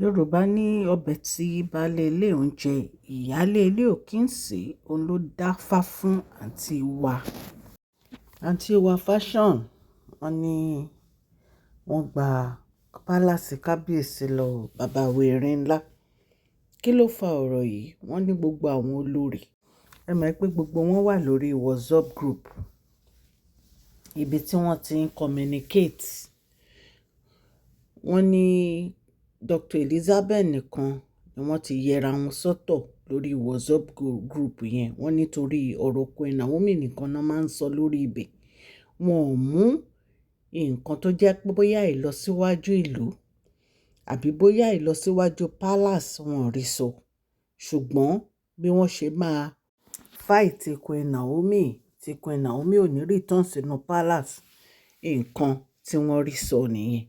Yorùbá ní ọbẹ̀ tí baálé ilé ń jẹ, ìyáálé ilé ò kí ń sè, òun ló dáfá fún àǹtí wa. Àǹtí wa Fashion, wọ́n ní wọ́n gba palace kábíyèsí lọ, bàbá wa erin ńlá. Kí ló fa ọ̀rọ̀ yìí? Wọ́n ní gbogbo àwọn olórí. Ẹ mọ̀ pé gbogbo wọn wà lórí WhatsApp group, ibi tí wọ́n ti ń communicate. Wọ́n ní Dr. Elizabeth nìkan ni wọ́n ti yẹra wọn sọ́tọ̀ lórí WhatsApp group yẹn. Wọ́n nítorí ọ̀rọ̀ Queen Naomi nìkan náà máa ń sọ lórí ibẹ̀. Wọn ò mú nǹkan tó jẹ́ pé bóyá ìlọsíwájú ìlú àbí bóyá ìlọsíwájú palace, wọn ò rí sọ. Ṣùgbọ́n bí wọ́n ṣe máa fight Queen Naomi, tí Queen Naomi ò ní return sínú palace, nǹkan tí wọ́n rí sọ nìyẹn.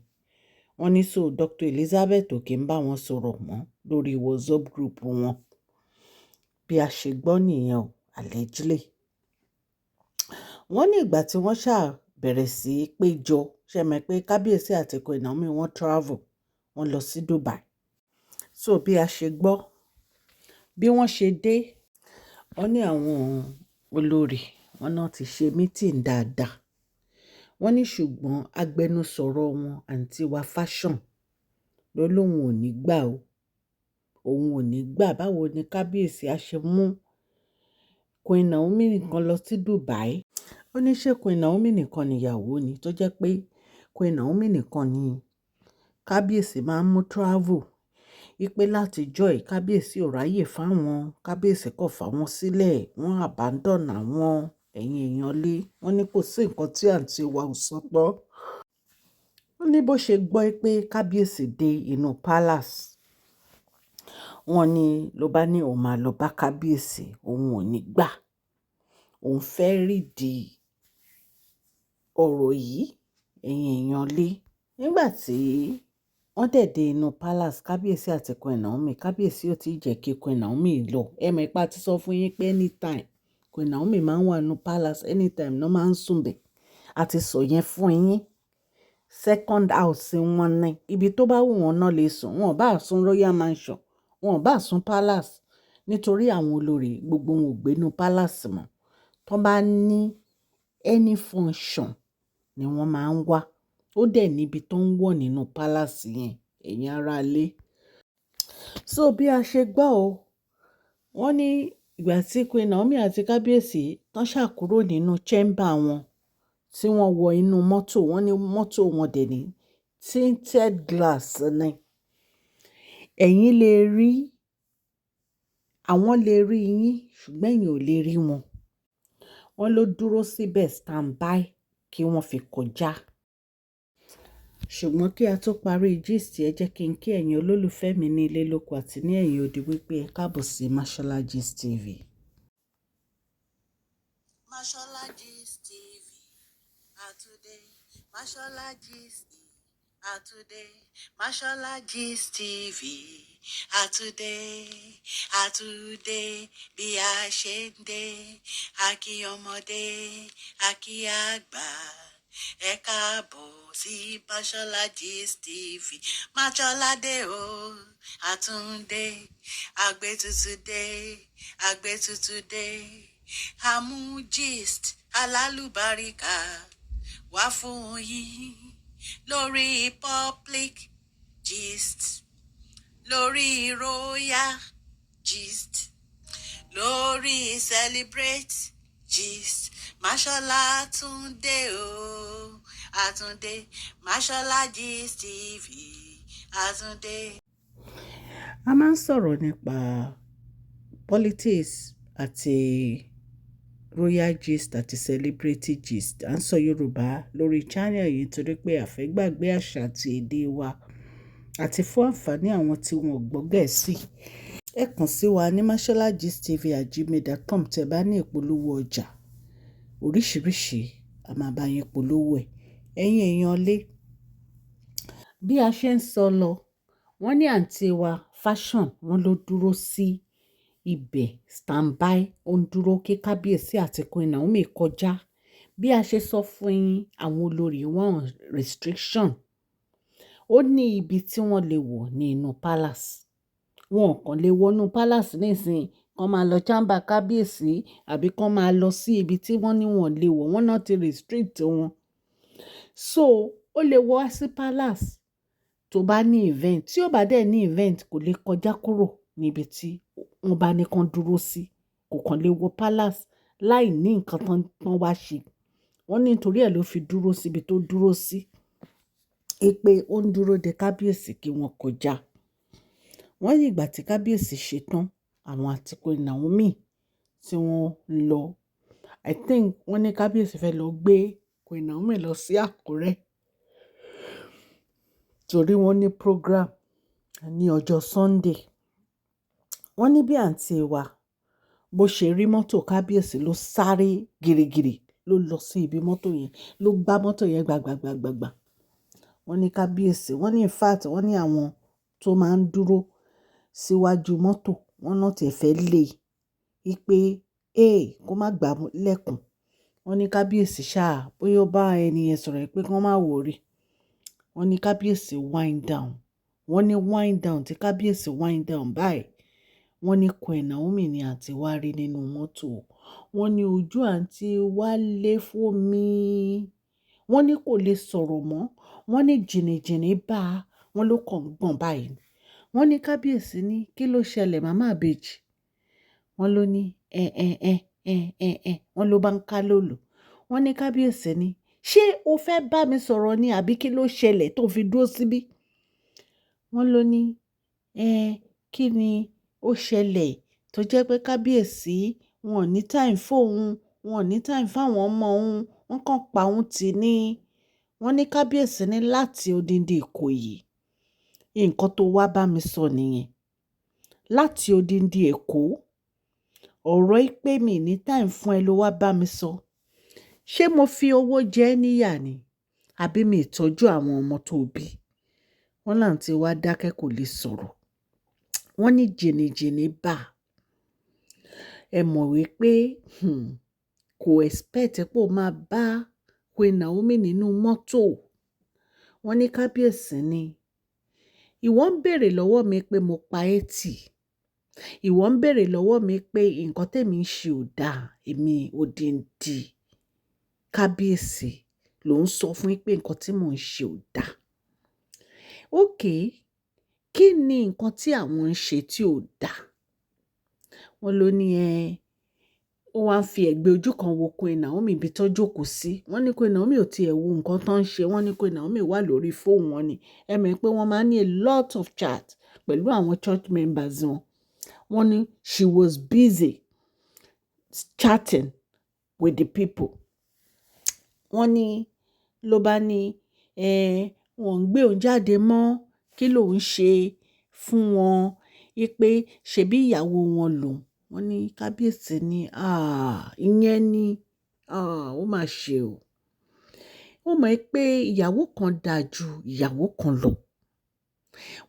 Wọ́n ní so Dr. Elizabeth ò kí ń bá wọn sọ̀rọ̀ mọ́ lórí WhatsApp group wọn. Bí a ṣe gbọ́ nìyẹn o, allegedly. Wọ́n ní ìgbà tí wọ́n ṣá bẹ̀rẹ̀ sí í péjọ, ṣe mọ̀ pé kábíyèsí àti Queen Naomi wọ́n travel, wọ́n lọ sí Dubai. So bí a ṣe gbọ́, bí wọ́n ṣe dé, wọ́n ní àwọn olórí wọn náà ti ṣe meeting dáadáa. Wọ́n ní ṣùgbọ́n agbẹnusọ̀rọ̀ wọn, àǹtí wa Fashion, ló lóun ò ní gbà o. Òun ò ní gbà. Báwo ni kábíyèsí á ṣe mú Queen Naomi nìkan lọ sí Dubai? Ó ní ṣé Queen Naomi nìkan níyàwó ni tó jẹ́ pé Queen Naomi nìkan ni kábíyèsí máa ń mú travel? Wípé láti ọjọ́ yìí, kábíyèsí ò ráyè fáwọn, kábíyèsí kò fà wọ́n sílẹ̀, wọ́n abandon àwọn. Ẹ̀yin èèyàn lé. Wọ́n ní kò sí nǹkan tí àǹtí wa ò sọ tán. Wọ́n ní bó ṣe gbọ́ pé kábíyèsí dé inú palace, wọ́n ní ló bá ní òun máa lọ bá kábíyèsí, òun ò ní gbà. Òun fẹ́ rídìí ọ̀rọ̀ yìí, ẹ̀yin èèyàn lé. Nígbà tí wọ́n dẹ̀ dé inú palace, kábíyèsí àti Queen Naomi, kábíyèsí ò tí ì jẹ́ kí Queen Naomi lọ. Ẹ mọ̀ pé a ti sọ fún yín pé anytime Queen Naomi máa ń wà nínú palace, anytime náà máa ń sùn bẹ̀. A ti sọ yẹn fún yín. Second house wọn ni. Ibi tó bá wù wọ́n náà lè sùn. Wọn ò bá sùn royal mansion, wọn ò bá sùn palace. Nítorí àwọn olórí gbogbo wọn ò gbé inú palace mọ́. Tó bá ní any function ni wọ́n máa ń wá. Ó dẹ̀ níbi tó ń wọ̀ nínú palace yẹn, ẹ̀yin ará ilé. So bí a ṣe gbọ́ o, wọ́n ní ìgbà tí Queen Naomi àti kábíyèsí tán ṣà kúrò nínú chamber wọn, tí wọ́n wọ inú mọ́tò, wọ́n ní mọ́tò wọn dẹ̀ ní tinted glass ni. Ẹ̀yin lè rí, àwọn lè rí yín, ṣùgbọ́n ẹ̀yin ò lè rí wọn. Wọ́n ló dúró síbẹ̀ standby kí wọ́n fi kọjá. Ṣùgbọ́n kí a tó parí gist, ẹ jẹ́ kí n kí ẹ̀yin olólùfẹ́ mi ní ilé lóko àti ní ẹ̀yìn odi wípé ẹ káàbọ̀ sí Mashola Gist TV. Mashola Gist TV, àtúndé. Mashola Gist, àtúndé. Mashola Gist TV, àtúndé, àtúndé. Bí a ṣe ń dé, àkí ọmọdé, àkí àgbà, ẹ káàbọ̀ sí Mashola Gist TV. Mashola dé o, àtúndé, àgbẹ̀tutù dé, àgbẹ̀tutù dé, àmú gist alálùbáríkà wá fún yín lórí public gist, lórí royal gist, lórí celebrate gist. Mashola Túndé o, àtúndé. Mashola Gist TV, àtúndé. A máa ń sọ̀rọ̀ nípa politics àti royal gist àti celebrity gist. À ń sọ Yorùbá lórí channel yìí nítorí pé a fẹ́ gbàgbé àṣà àti èdè wa àti fún àǹfààní àwọn tí wọn ò gbọ́ Gẹ̀ẹ́sì. Ẹ kàn sí wa ní masholagistv@gmail.com tí ẹ bá ní ìpolówó ọjà oríṣiríṣi, a máa bá yín polówó ẹ̀. Ẹ̀yin èèyàn lé. Bí a ṣe ń sọ lọ, wọ́n ní àǹtí wa Fashion, wọ́n ló dúró sí ibẹ̀ standby, ó ń dúró kí kábíyèsí àti Queen Naomi kọjá. Bí a ṣe sọ fún yín, àwọn olórí wọn restriction. Ó ní ibi tí wọ́n lè wọ̀ ní inú palace. Wọn kàn lè wọnú palace nísìnyí, kàn máa lọ chamber kábíyèsí àbí kàn máa lọ sí ibi tí wọ́n ní wọ́n lè wọ̀. Wọ́n náà ti restrict wọn. So ó lè wá sí palace tó bá ní event. Tí ó bá dẹ̀ ní event, kò lè kọjá kúrò níbi tí wọ́n bá ní kàn dúró sí. Kò kàn lè wọ palace láì ní nǹkan tán tán wá ṣe. Wọ́n ní nítorí ẹ́ ló fi dúró síbi tó dúró sí. Pé ó ń dúró de kábíyèsí kí wọ́n kọjá. Wọ́n ní ìgbà tí kábíyèsí ṣe tán, àwọn àti Queen Naomi tí wọ́n lọ. I think wọ́n ní kábíyèsí fẹ́ lọ gbé Queen Naomi lọ sí Àkúrẹ́ torí wọ́n ní program ní ọjọ́ Sunday. Wọ́n ní bí àǹtí wa bó ṣe rí mọ́tò kábíyèsí ló sáré gìrìgìrì ló lọ sí ibi mọ́tò yẹn, ló gbá mọ́tò yẹn gbàgbàgbàgbà. Wọ́n ní kábíyèsí, wọ́n ní in fact wọ́n ní àwọn tó máa ń dúró síwájú mọ́tò, wọ́n náà tiẹ̀ fẹ́ lé e pé, "Hey, kó má gbá lẹ́kùn." Wọ́n ní kábíyèsí ṣá, bóyá ó bá ẹni yẹn sọ̀rọ̀ pé kí wọ́n má worry. Wọ́n ní kábíyèsí wind down. Wọ́n ní wind down tí kábíyèsí wind down báyìí. Wọ́n ní Queen Naomi ni àǹtí wa rí nínú mọ́tò. Wọ́n ní ojú àǹtí wa lé fún mi. Wọ́n ní kò lè sọ̀rọ̀ mọ́. Wọ́n ní jìnnìjìnnì bá a. Wọ́n ló kàn gbọ̀n báyìí. Wọ́n ní kábíyèsí ní kí ló ṣẹlẹ̀ màmá ìbejì. Wọ́n ló ní ẹ ẹ ẹ ẹ ẹ ẹ. Wọ́n ló bá ń ká lòlò. Wọ́n ní kábíyèsí ní ṣé o fẹ́ bá mi sọ̀rọ̀ ni àbí kí ló ṣẹlẹ̀ tó fi dúró síbí? Wọ́n ló ní ẹ kí ni ó ṣẹlẹ̀ tó jẹ́ pé kábíyèsí wọn ò ní time fún òun, wọn ò ní time fún àwọn ọmọ òun, wọ́n kàn pa òun tì ní. Wọ́n ní kábíyèsí ní láti odindi Ìkòyí. Nǹkan tó wá bá mi sọ nìyẹn. Láti odindi Èkó. Ọ̀rọ̀ pé mi ní time fún ẹ ló wá bá mi sọ. Ṣé mo fi owó jẹ ẹ́ níyà ni? Àbí mi ò tọ́jú àwọn ọmọ tó bí? Wọ́n láǹtí wá dákẹ́ kò lè sọ̀rọ̀. Wọ́n ní jìnnìjìnnì bá a. Ẹ mọ̀ wípé, kò expect pé ó máa bá Queen Naomi nínú mọ́tò. Wọ́n ní kábíyèsí ní ìwọ ń bèèrè lọ́wọ́ mi pé mo pa ẹ́ tì. Ìwọ ń bèèrè lọ́wọ́ mi pé nǹkan tèmi ń ṣe ò dáa. Èmi odindi kábíyèsí ló ń sọ fún pé nǹkan tí mò ń ṣe ò dáa. Okay, kí ni nǹkan tí àwọn ń ṣe tí ò dáa? Wọ́n ló ní ẹ, ó wá ń fi ẹ̀gbẹ́ ojú kan wo Queen Naomi ibi tó jókòó sí. Wọ́n ní Queen Naomi ò tí ì wo nǹkan tó ń ṣe. Wọ́n ní Queen Naomi wà lórí fóònù wọn ni. Ẹ mọ̀ pé wọ́n máa ń ní a lot of chat pẹ̀lú àwọn church members wọn. Wọ́n ní she was busy chatting with the people. Wọ́n ní ló bá ní, ẹ, wọ́n ń gbé òun jáde mọ́. Kí ló ń ṣe fún wọn? Wípé ṣebí ìyàwó wọn lòun. Wọ́n ní kábíyèsí ní, "àh, ìyẹn ni, ah, ó mà ṣe o." Ó mọ̀ pé ìyàwó kan dà ju ìyàwó kan lọ.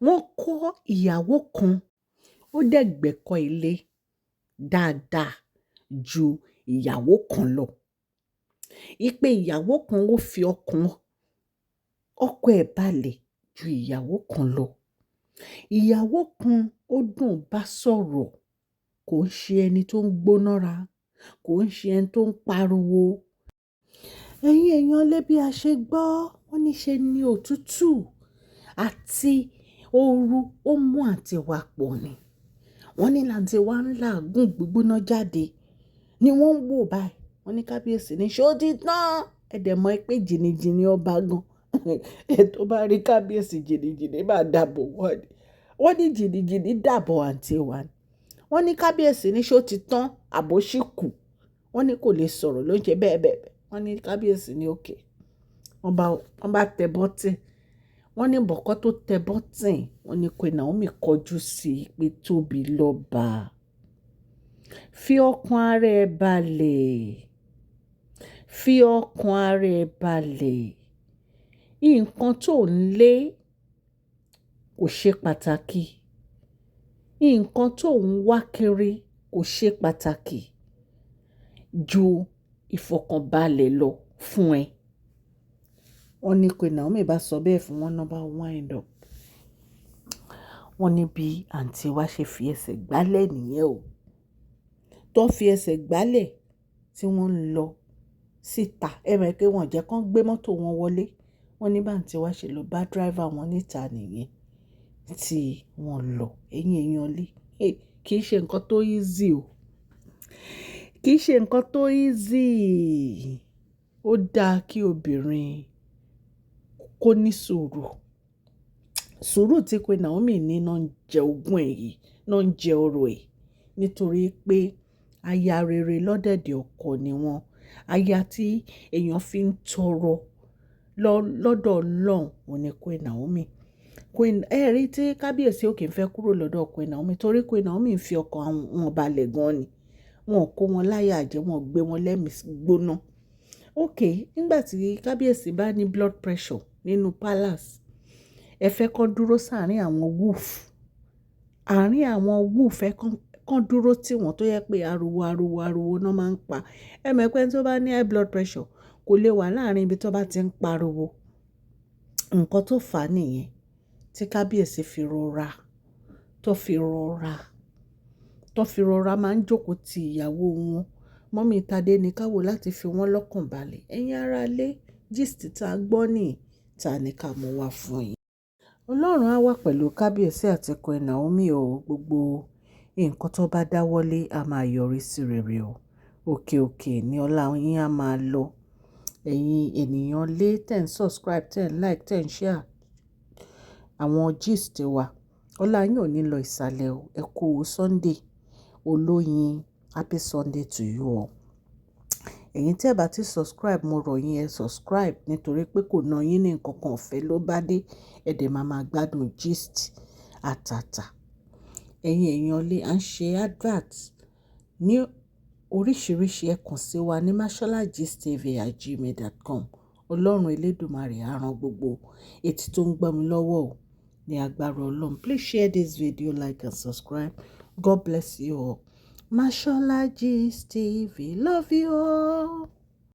Wọ́n kọ́ ìyàwó kan, ó dẹ̀ gbẹ́kọ̀ ilé dáadáa ju ìyàwó kan lọ. Wípé ìyàwó kan ó fi ọkàn ọkọ ẹ̀ balẹ̀ ju ìyàwó kan lọ. Ìyàwó kan ó dùn bá sọ̀rọ̀, kò ń ṣe ẹni tó ń gbónára, kò ń ṣe ẹni tó ń pariwo. Ẹ̀yin èèyàn lé bí a ṣe gbọ́, wọ́n ní ṣe ní òtútù àti ooru ó mú àǹtí wa pọ̀ ni. Wọ́n ní láǹtí wa ń làágùn gbígbóná jáde ni wọ́n ń wò báyìí. Wọ́n ní kábíyèsí ní ṣé ó ti tán? Ẹ dẹ̀ mọ̀ pé jìnnìjìnnì ọba gan. Ẹ tó bá rí kábíyèsí jìnnìjìnnì máa dàbò wọ́n ni. Wọ́n ní jìnnìjìnnì dàbò àǹtí wa ni. Wọ́n ní kábíyèsí ní ṣé ó ti tán àbó ṣì kù. Wọ́n ní kò lè sọ̀rọ̀ ló ń ṣe bẹ́ẹ̀ bẹ́ẹ̀ bẹ́ẹ̀. Wọ́n ní kábíyèsí ní okay. Wọ́n bá tẹ button. Wọ́n ní bọ̀kọ́ tó tẹ button, wọ́n ní Queen Naomi kọjú sí i pé tóbi lọ́ba. Fi ọkàn ara ẹ balẹ̀. Fi ọkàn ara ẹ balẹ̀. Nǹkan tó ń lé kò ṣe pàtàkì. Nǹkan tó ń wá kiri kò ṣe pàtàkì ju ìfọ̀kànbalẹ̀ lọ fún ẹ. Wọ́n ní Queen Naomi bá sọ bẹ́ẹ̀ fún wọn náà bá wind up. Wọ́n ní bí àǹtí wa ṣe fi ẹsẹ̀ gbálẹ̀ nìyẹn o. Tó fi ẹsẹ̀ gbálẹ̀ tí wọ́n ń lọ síta. Ẹ mọ̀ pé wọ́n jẹ́ kí wọ́n gbé mọ́tò wọn wọlé. Wọ́n ní bí àǹtí wa ṣe lọ bá driver wọn níta nìyẹn tí wọ́n lọ. Ẹ̀yin èèyàn lé. Kì í ṣe nǹkan tó easy o. Kì í ṣe nǹkan tó easy. Ó dáa kí obìnrin kó ní sùúrù. Sùúrù tí Queen Naomi ní náà ń jẹ ogún ẹ̀ yìí, náà ń jẹ ọrọ̀ ẹ̀. Nítorí pé aya rere lọ́dẹ̀dẹ̀ ọkọ ni wọ́n. Aya tí èèyàn fi ń tọrọ lọ́dọ̀ Ọlọ́run òun ni Queen Naomi. Queen, ẹ rí tí kábíyèsí ò kí ń fẹ́ kúrò lọ́dọ̀ Queen Naomi torí Queen Naomi ń fi ọkàn wọn balẹ̀ gan ni. Wọn kó wọn láyà jẹ, wọ́n gbé wọn lẹ́mìí gbóná. Okay, nígbà tí kábíyèsí bá ní blood pressure nínú palace, ẹ fẹ́ kó dúró sáàrín àwọn wolf. Àárín àwọn wolf ẹ kàn dúró tí wọ́n tó yẹ pé ariwo, ariwo, ariwo náà máa ń pa. Ẹ mọ̀ pé ẹni tó bá ní high blood pressure kò lè wà láàárín ibi tó bá ti ń pariwo. Nǹkan tó fà á nìyẹn tí kábíyèsí fi rọra, tó fi rọra máa ń jókòó ti ìyàwó wọn. Mummy Tádé ní ká wò láti fi wọ́n lọ́kàn balẹ̀. Ẹ̀yin ará ilé, gist tí a gbọ́ ní ta ní ká mú wá fún yín. Ọlọ́run á wà pẹ̀lú kábíyèsí àti Queen Naomi o. Gbogbo nǹkan tó bá dáwọ́lé a máa yọrí sí rere o. Òkè òkè ni ọlá yín á máa lọ. Ẹ̀yin ènìyàn lé, tẹ̀ ń subscribe, tẹ̀ ń like, tẹ̀ ń share àwọn gist wa. Ọlá yín ò ní lọ ìsàlẹ̀ o. Ẹ kú Sunday olóyin. Happy Sunday to you all. Ẹ̀yin tí ẹ bá ti subscribe, mo rọ̀ yín, ẹ subscribe nítorí pé kò ná yín ní nǹkan kan, ọ̀fẹ́ ló bá dé. Ẹ dẹ̀ máa máa gbádùn gist àtàtà. Ẹ̀yin èèyàn lé, à ń ṣe advert ní oríṣiríṣi, ẹ kàn sí wa ní masholagistv@gmail.com. Ọlọ́run Elédùmarè á rán gbogbo etí tó ń gbọ́ mi lọ́wọ́ o ní agbára Ọlọ́run. Please share this video, like and subscribe. God bless you all. Mashola Gist TV. Love you all.